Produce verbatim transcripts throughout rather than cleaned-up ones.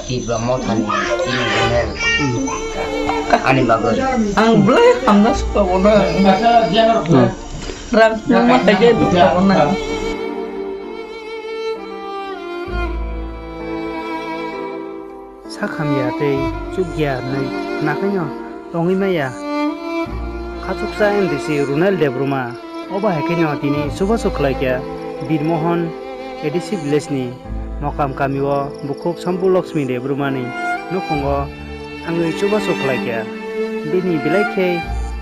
Tipra Mothani chini channel ani bagwi. Ang belai hamna sukha bono. Hmm. Rang nangma hai khe dukha bono. Sak hamya tei chukya hwnwi nakhaino tongwi maya. Khachuksa M D C Runal Debbarma obo hai kheno tini chubachu khlaikha Birmohon A D C village ni Mokam kamio bukhuk Sambu Lakshmi Debbarmani nukhungo thangwi chubachu khlaikha. Bini belai khe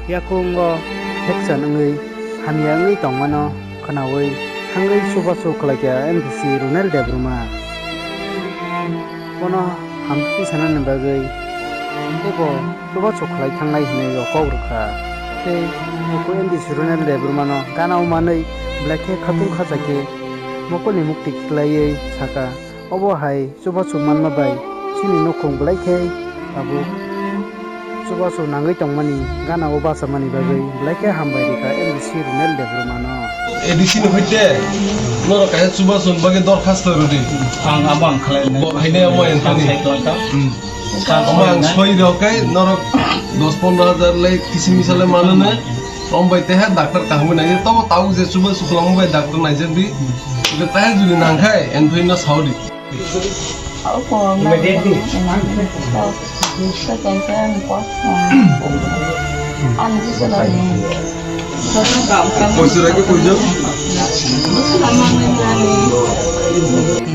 yakungo hekchan wngwi hamya wngwi tongmano khwnaui thangwi chubachu khlaikha M D C Runal Debbarma. Bono hamtwi sanani bagwi teibo chubachu khlai thangnai hinwi kok rwkha. Tei bukhuk M D C Runal Debbarmano gana-o manwi belai khe khatung khacha khe mokolni mukti khiklaiwi sakha, obo hai chubachu manma bai chini nukhung belai khe tabuk chubachu nangwi tongmani gana-o bachamani bagwi belai khe hambai rwkha M D C Runal Debbarmano. A D C ni hoite norok kaisa chubachu ni bagwi dorkhasto rwdi. Ang abo ang khlai nai. Bo haino amo Ang enthani. Sai khlai kha. Hmm. Ang Omo ang sai soi rok kai norok dos pondro hajar lai kisim misa lai mano na. Om bai teha doctor kaham nai. Tobo tau je chubachu kwlangma bai doctor naijakdi. Teha juli nangkhai enthai no saudi.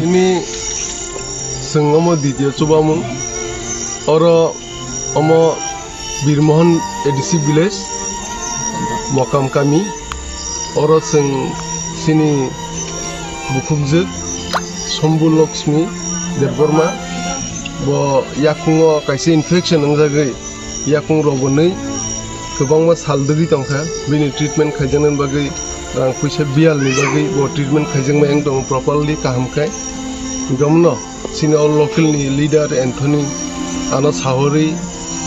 Ini seng omo ditio chubamung. Oro omo Birmohon A D C village, Mokam kami. Oro chwng chini bukhukjwk Sombu Lakshmi Debbarma, bo yakungo kaisa infection wngjagwi yakung rogwi kwbangma sal dwgwi tongkha. Bini treatment khaijaknani bagwi rang puisa biyalni bagwi bo treatment khaijakmani wng tongo properly kaham khe. Hwnkhe omono chini o local ni leader Anthony ano sahorwi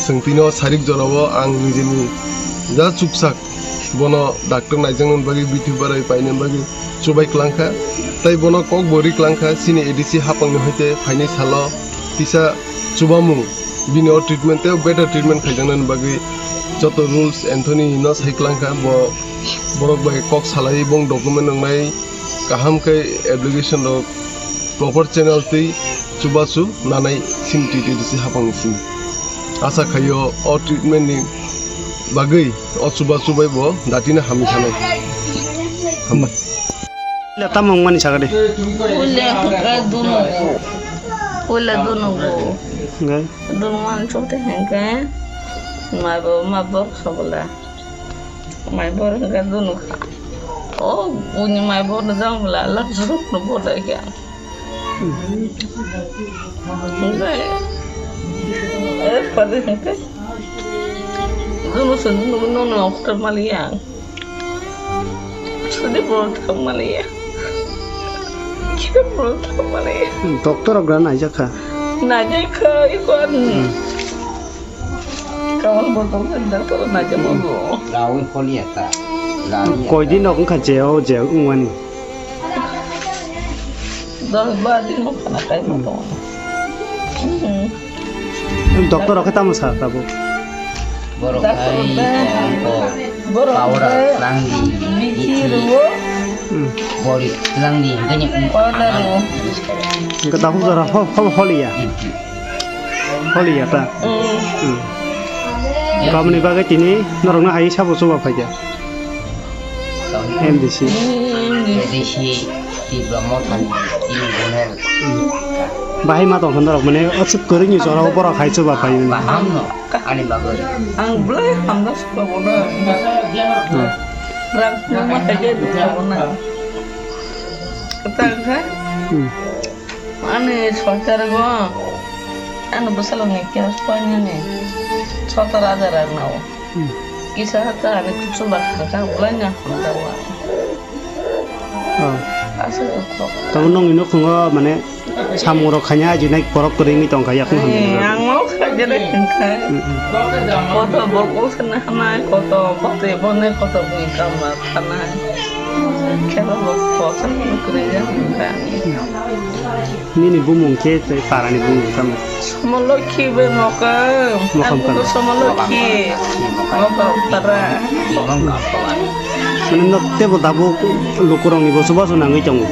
chwng tini o sarik jorao ang nijini ja chuksak bono doctor naijaknani bagwi bithi barai painani bagwi chubai klangkha. Tei bono kok bo ri klangkha chini A D C hapangni hoite phainai salo kisa chubamung bini o treatment tei better treatment khaijaknani bagwi joto rules Anthony no sai klangkha. Bo borok bai kok salai bong document wngnai kaham khe application rok proper channel tei chubachu nanai simi twi twi si hapang simi. Asa khaio o treatment ni bagwi o chubachu bai bo datina hamwi thanai. Hambai. Le tamung mani sagade. Ule hwnkhe dunugo. Ule dunugo. Ngai. Dunumani chukte hwnkhe maibo ma bor khabula. Mai bor hwnkhe dunukha. O buini mai bor jang bwla lak juruk no bor dai khe. Hwnkhe, eh, pade hwnkhe. Dunu sung dunu no no okta maliya. Sudi bor thang maliya. Kira bor thang maliya. Doctor rok gra naijak kha. Naijak kha, ikon. Hmm. Kawan botol kan doctor na jabo. Lawi holi ata. Lawi Koi din rok wngkha je o je wngmani. Dos bar din mo khana kai mo to. Mhm. Doctor rok khe tamo sa tabuk? Borok Doctor khai de. Ko Borok powder de. Langdi. Bichi ruwo. Hmm. Bori langdi. Hingkani Powder ruwo. Hingke tabuk jora ho-, ho-, holiya. Hmm. Holi ya ta? Mm. Mm. Kabni bagwi tini norokno hai sabo chuba phaikha. M D C. Mm. A D C Tipra Mothani chini channel. Mm. Bahai ma tongkha norok mane o chwk kwrwngni jorao borok hai chuba phaio. Baham no ani bagwi. Ang belai hamna sukha bono. Mm. Rang nangma hai khe dukha bono. Kwtal kha? Mm. Ani sorkar go, ano bwsalo ni khe soinani sotor hajar ang nao. Hmm. Kisa hata ani kuchuk ba khaka bulai na hamda wa. Oh. Asa ko. Tabo nong ino khungo mane samung rok khanya aji nai korok kwrwi wngwi tongkha yakung hamya. Eh, ang mau kha jere khungkha. Hmm, hmm. Koto bokol sana hana, koto bote bone, koto bui kama khana. Khela bo kotor kwrwi ya. Nini bumung khe tei parani bumung tamo? Somolokhi bai mokang. Mokang Ang kano? Somolokhi. Mokang tara. Mane nok tebo dabo lukurokni bosobaso nangwi tongo.